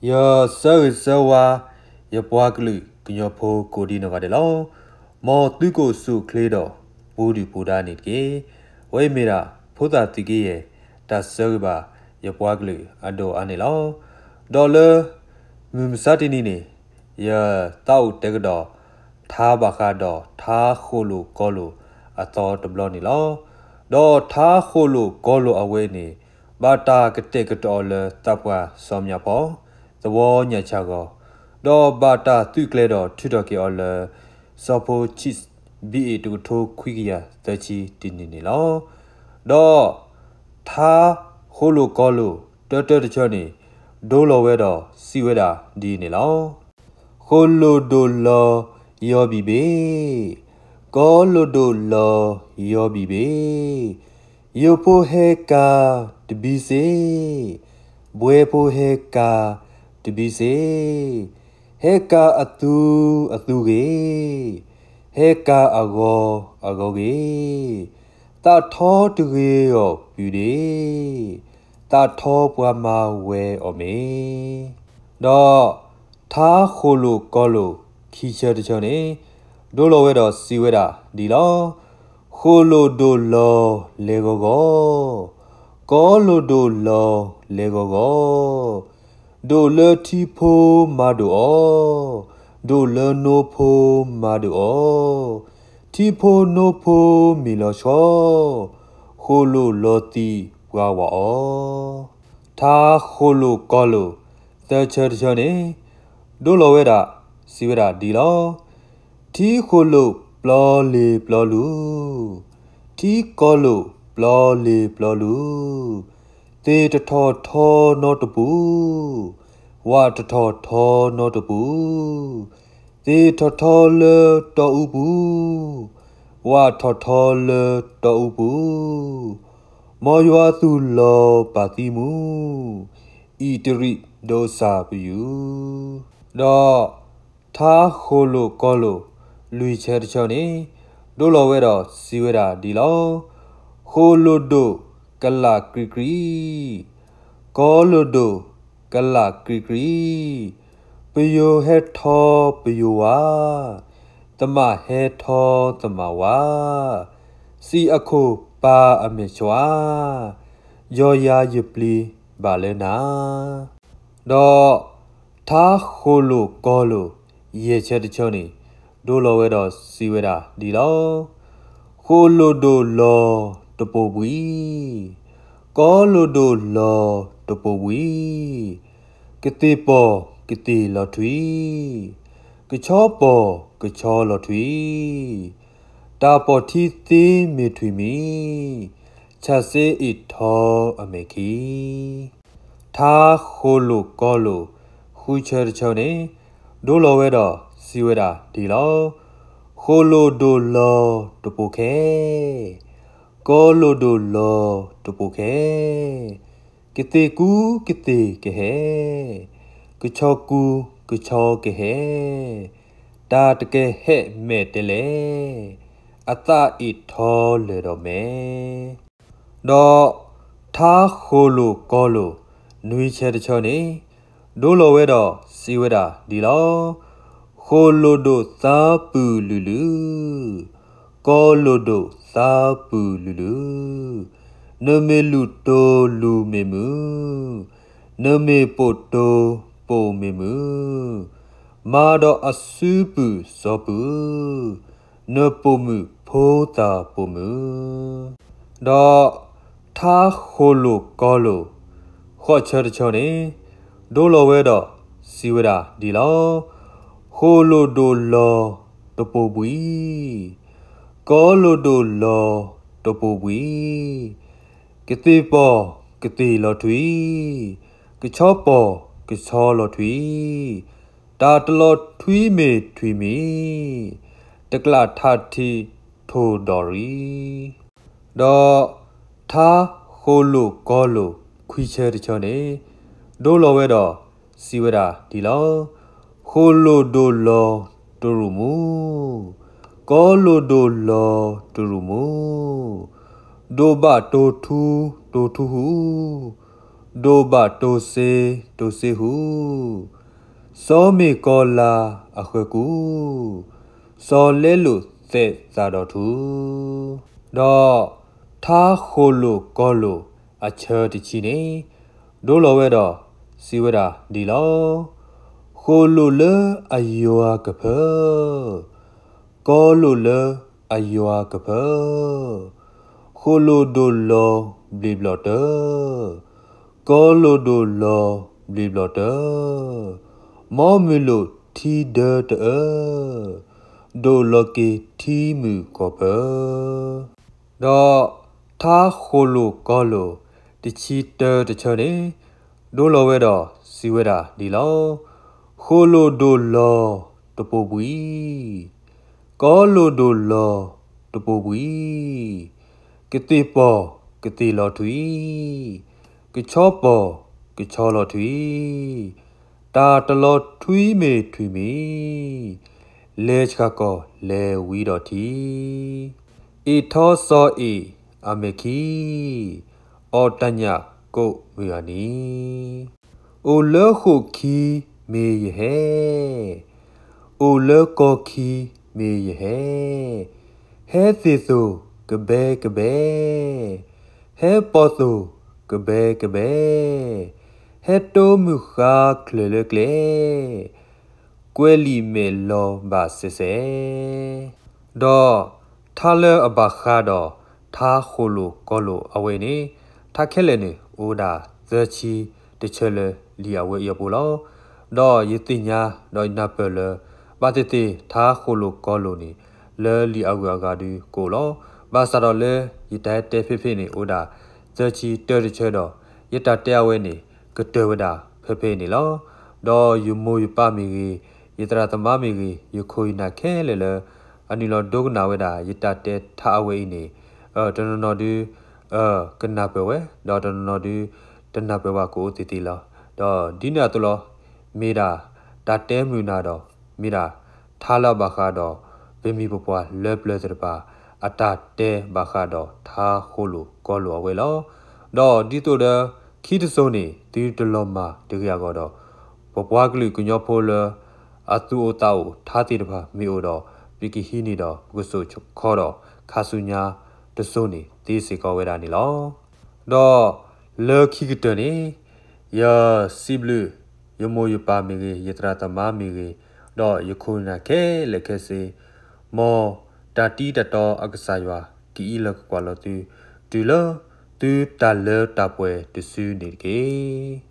ယဆၢဂ့ၤဆၢဝါ ယပှၤကလုာ်ကညီဖိကိးဒံနီၢ်ဂၤဒဲးလီၤ. မ်သုကအိၣ်ဆူၣ်အိၣ်ချ့ဒီး ပူၤဒုၣ်ပူၤဒါန့ၣ်တက့ၢ်. အဝဲအံၤမ့ၢ်ဒၣ် ဖိသၣ်သုးက့ယဲၢ် တၢ်ဆၢဂ့ၤဘၣ် ယပှၤကလုာ်အဒိၣ်အါန့ၣ်လီၤ. ဒီးလၢ မုၢ်မဆါတနံၤန့ၣ် ယသးအိၣ်တဲကဒီး ထါဘၣ်ဃးဒီးထါဃိၣ်လိာ်ကီၤလိာ်အသီတဘျီန့ၣ်လီၤ. ဒီးထါဃိၣ်လိာ်ကီၤလိာ်အဝဲန့ၣ် ဘၣ်တၢ်ကတဲာ်ကတီၤအီၤလၢသးပှၢ်စီၤမၠၣ်ဖီၣ် သဝီညၣ်ဆၣ်ဂီၤ, ဒီးဘၣ်တၢ်သုးကျဲၤဒီးထုးထီၣ်က့ၤအီၤလၢ စီၤဖိဆံး ဘံၣ်အ့ၣ် တကထိခွံကယၤသၢဆံတနံၣ်န့ၣ်လီၤ. ဒီး ထါဃိၣ်လိာ်ကီၤလိာ်တၢတၢတဆၢန့ၣ် ဒိလီၤဝဲဒီးစံးဝဲဒၣ်ဒ်န့ၣ်လီၤ. ဃိၣ်လိာ်ဒိၣ်လီၤယီၤဘံၣ်ဘ့ၣ်, ကီၤလိာ်ဒိၣ်လီၤယီၤဘံၣ်ဘ့ၣ်, ယိာ်ဖိဟဲကၤတဘံစ့, ဘွဲဖိဟဲကၤတဘံစ့, ဟဲကၤအသူအသူဂ့ၤ, ဟဲကၤအဂီၤအဂီၤဂ့ၤ, သးထီတဂ့ၤအီၤပုၢ်ဒ့ၣ်, သးထီပှၤမၤဝဲအီၤမ့ၢ်. ဒီး ထါဃိၣ်လိာ်ကီၤလိာ်ခံဆၢတဆၢန့ၣ် ဒိလီၤဝဲဒီးစံးဝဲဒၣ်ဒ်လီၤ. ဃိၣ်လိာ်ဒိၣ်လီၤလဲၤဂီၤဂီၤ, ကီၤလိာ်ဒိၣ်လီၤလဲၤဂီၤဂီၤ, ဒိၣ်လၢထံဖိမၤဒိၣ်အီၤ, ဒိၣ်လၢနိဖိမၤဒိၣ်အီၤ, ထံဖိနိဖိမ့ၢ်လီၤဆီ, ဃိၣ်လိာ်လီၤသံးပှၤဝးအီၤ. ထါဃိၣ်လိာ်ကီၤလိာ်သၢဆၢတဆၢန့ၣ် ဒိလီၤဝဲဒၣ်စံးဝဲဒၣ်ဒ်လီၤ. ထံဃိၣ်လိာ်ပျီလ့ၤပျီလူၤ, ထံကီၤလိာ်ပျီလ့ၤပျီလူၤ, သ့ၣ်တထီၣ်ထီနီတပူၤ, ဝၣ်တထီၣ်ထီနီတပူၤ, သ့ၣ်ထီၣ်ထီလၢတီအူပူၤ, ဝၣ်ထီၣ်ထီလၢတီအူပူၤ, မ်ယွၤသူၣ်လီၤပာ်သံမူၤ, အံၣ်တရံးဒိးစၢ်ပယူာ်. ဒီး ထါဃိၣ်လိာ်ကီၤလိာ်လွံၢ်ဆၢတဆၢန့ၣ် ဒိလီၤဝဲဒီးစံးဝဲဒၣ်ဒ်လီၤ. ဃိၣ်လိာ်ဒိၣ်ကလးကြံးကြံး, ကီၤလိာ်ဒိၣ်ကလးကြံးကြံး, ပယိၤဟဲထီပယိၤဝါ, သမၣ်ဟဲထီသမၣ်ဝါ, စံးအခိၣ်ပၢ်အမဲာ်ဆှး, ယီၤယၤယပျံၤဘၣ်လၢနၤ. ဒီး ထါဃိၣ်လိာ်ကီၤလိာ်ယဲၢ်ဆၢတဆၢန့ၣ် ဒိလီၤဝဲဒီးစံးဝဲဒၣ်ဒ်လီၤ. ဃိၣ်လိာ်ဒိၣ်လီၤတပိာ်ဘှံး, ကီၤလိာ်ဒိၣ်လီၤတပိာ်ဘှံး, ကသ့ၣ်ပီၢ်ကသ့ၣ်လီၤထွံ, ကဆီပီၢ်ကဆီလီၤထွံ, တၢ်ပီၢ်ထံသ့မ့ၢ်ထွံၣ်မံၤ, ဆၣ်စ့အ့ၣ်ထီအမဲာ်ခံ. ထါဃိၣ်လိာ်ကီၤလိာ်ဃုဆၢတဆၢန့ၣ် ဒိလီၤဝဲဒီးစံးဝဲဒၣ်ဒ်လီၤ. ဃိၣ်လိာ်ဒိၣ်လီၤတပိာ်ခဲ, ကီၤလိာ်ဒိၣ်လီၤတပိာ်ခဲ, ကသ့ၣ်ကူကသ့ၣ်ကဟဲ, ကဆီကူကဆီကဟဲ, တၢ်တကဟဲမဲာ်တဲလဲၣ်, အသၣ်အ့ၣ်ထီလၢာ်ဒီးမဲာ်. ဒီးထါဃိၣ်လိာ်ကီၤလိာ်နွံဆၢတဆၢန့ၣ် ဒိလီၤဝဲဒီးစံးဝဲဒၣ်ဒ်လီၤ. ဃိၣ်လိာ်ဒိၣ်သးပုၢ်လုာ်လုာ်, ကီၤလိာ်ဒိၣ်သးပုၢ်လုာ်လုာ်, နမ့ၢ်လူၢ်တိၢ်လူၢ်မ့ၢ်မုာ်, နမ့ၢ်ပိာ်တိၢ်ပိာ်မ့ၢ်မုာ်, မၤဒီးအစုပုၢ်စီၤပုၢ်, နပိာ်မုၣ်ဖိသၣ်ပိာ်မုၣ်. ဒီးထါဃိၣ်လိာ်ကီၤလိာ်ဃိးဆၢတဆၢန့ၣ် ဒိလီၤဝဲဒီးစံးဝဲဒၣ်ဒ်လီၤ. ဃိၣ်လိာ်ဒိၣ်လီၤတပိာ်ဘှံး, ကီၤလိာ်ဒိၣ်လီၤတပိာ်ဘှံး, ကသ့ၣ်ပီၢ်ကသ့ၣ်လီၤထွံ, ကဆီပီၢ်ကဆီလီၤထွံ, တၢ်တလီၤထွံမ့ၢ်ထွံၣ်မံၤ, တကျးထးထံးထိၣ်ဒီးရံ. ဒီးထါဃိၣ်လိာ်ကီၤလိာ်ခွံဆၢတဆၢန့ၣ် ဒိလီၤဝဲဒီးစံးဝဲဒၣ်ဒ်လီၤ. ဃိၣ်လိာ်ဒိၣ်လီၤတရူၣ်မူ, ကီၤလိာ်ဒိၣ်လီၤတရူၣ်မူ, ဒိၣ်ဘၣ်တိၢ်ထူတိၢ်ထူဟူ, ဒိၣ်ဘၣ်တိၢ်စ့တိၢ်စ့ဟူ, စီၤမ့ၢ်ကီၤလၤအဃၢၤကူၣ်, စီၤလဲလိာ်သဲးသးဒီးထူ, ဒီးထါဃိၣ်လိာ်ကီၤလိာ်အဆၢတဆံန့ၣ် ဒိလီၤဝဲဒီးစံးဝဲဒၣ်ဒ်လီၤ. ဃိၣ်လိာ်လၢအယွၤကဖၢ, ကီၤလိာ်လၢအယွၤကဖၢ, ဃိၣ်လိာ်ဒိၣ်လီၤဘျ့းဘျီၣ်တၢၢ်, ကီၤလိာ်ဒိၣ်လီၤဘျ့းဘျီၣ်တၢၢ်, မီမုၢ်လိာ်ထံဒၢတအၢ, ဒိၣ်လီၤက့ၤထံမုၢ်ကီၢ်ပၢ, ဒီးထါဃိၣ်လိာ်ကီၤလိာ်တဆံတၢတဆၢန့ၣ် ဒိလီၤဝဲဒီးစံးဝဲဒၣ်ဒ်လီၤ. ဃိၣ်လိာ်ဒိၣ်လီၤတပိာ်ဘှံး, ကီၤလိာ်ဒိၣ်လီၤတပိာ်ဘှံး, ကသ့ၣ်ပီၢ်ကသ့ၣ်လီၤထွံၣ်, ကဆီပီၢ်ကဆီလီၤထွံၣ်, တၢ်တလီၤထွံမ့ၢ်ထွံမံၤ, လဲၤဆှၣ်ကီၢ်လဲၤဝံဒီးထံ အ့ၣ်ထီစီၤအ့ၣ်အမဲာ်ခံ, အီၣ်တၢ်ညၣ်ကိးမုၢ်အနံၤ, အိၣ်လၢဃိာ်ခံမ့ၢ်ယဟဲ, အိၣ်လၢကီၢ်ခံမ့ၢ်ယဟဲ, ဟဲသ့ၣ်သိၣ်ကဘဲကဘဲ, ဟဲပီၢ်သိၣ်ကဘဲကဘဲ, ဟဲတိမုၢ်ဃါချၢၣ်လၢကျဲ ကွဲးလံာ်မဲာ်လီၤဘၣ်စဲးစဲး, ဒီးထါလၢအဘၣ်ဃးဒီးထါဃိၣ်လိာ်ကီၤလိာ်အဝဲအံၤန့ၣ် ထါခဲလၢာ်န့ၣ် အိၣ်ဝဲဒၣ်သၢဆံတဆၢလၢလံာ်အဝဲအံၤအပူၤလီၤ. ဒီးယသ့ၣ်ညါဒီးယနၢ်ပၢၢ်လၢ ဘၣ်သ့ၣ်သ့ၣ်ထါဃိၣ်လိာ်ကီၤလိာ်န့ၣ် လၢလံာ်အဂုၤအဂၤဒုကအိၣ်လီၤ. ဘၣ်ဆၣ်ဒီးလၢယတၢ်တဲဖဲဖဲန့ၣ် အိၣ်ဝဲဒၣ်သၢဆံတၢတဆၢဒီး ယတၢ်တဲအဝဲန့ၣ် ကတၢၢ်ဝဲဒၣ်ဖဲဖဲအံၤန့ၣ်လီၤ. ဒီးယမိၢ်ယပၢ်မ့ၢ်ဂ့ၤ, ယသရၣ်သမါမ့ၢ်ဂ့ၤ, ယခိၣ်ယနၢ်ခဲလၢာ်လၢ အနုာ်လီၤဒိကနၣ်ဝဲဒၣ် ယတၢ်တဲထါအဝဲအံၤန့ၣ် တနီၤနီၤဒု ကနၢ်ပၢၢ်ဝဲ, ဒီးတနီၤနီၤဒု တနၢ်ပၢၢ်ဘၣ်ကအိၣ်သ့ၣ်သ့ၣ်လီၤ. ဒီးဒ်န့ၣ်အသိးလီၤ, မ့ၢ်ဒၣ်တၢ်တဲမုာ်နၤဒီး မ့ၢ်ဒၣ်ထါလၢအဘၣ်ဃးဒီး ပမံၤပပှၢ်လၢပျၢၤသ့ၣ်တဖၣ် အတၢ်တဲဘၣ်ဃးဒီးထါဃိၣ်လိာ်ကီၤလိာ်အဝဲလီၤ. ဒီးဒ်သိးဒီး ခံတစိၤန့ၣ် သုတလီၤမၢ်တဂ့ၤအဂီၢ်ဒီး ပပှၤကလုာ်ကညီဖိလၢ အသူၣ်အိၣ်သးအိၣ်ထါသ့ၣ်တဖၣ်မ့ၢ်အိၣ်ဒီး ပကဟံးန့ၢ်ဒီး ပကစိာ်ခီဒီး ခါဆူညါတစိၤန့ၣ် သ့စ့ၢ်ကီးဝဲဒၣ်န့ၣ်လီၤ. ဒီးလၢခံကတၢၢ်န့ၣ် ယစံးဘျုး ယမိၢ်ယပၢ်မ့ၢ်ဂ့ၤ, ယသရၣ်သမါမ့ၢ်ဂ့ၤ, ဒီးယခိၣ်ယနၢ်ခဲလၢာ်ခဲဆ့, မ်တၢ်တံတၢ်တီအကစၢ်ယွၤ ကအံးလီၤကကွၢ်လီၤသု တုၤလၢသုတၢ်လၢတၢ်ပှဲၤတစုန့ၣ်တက့ၢ်.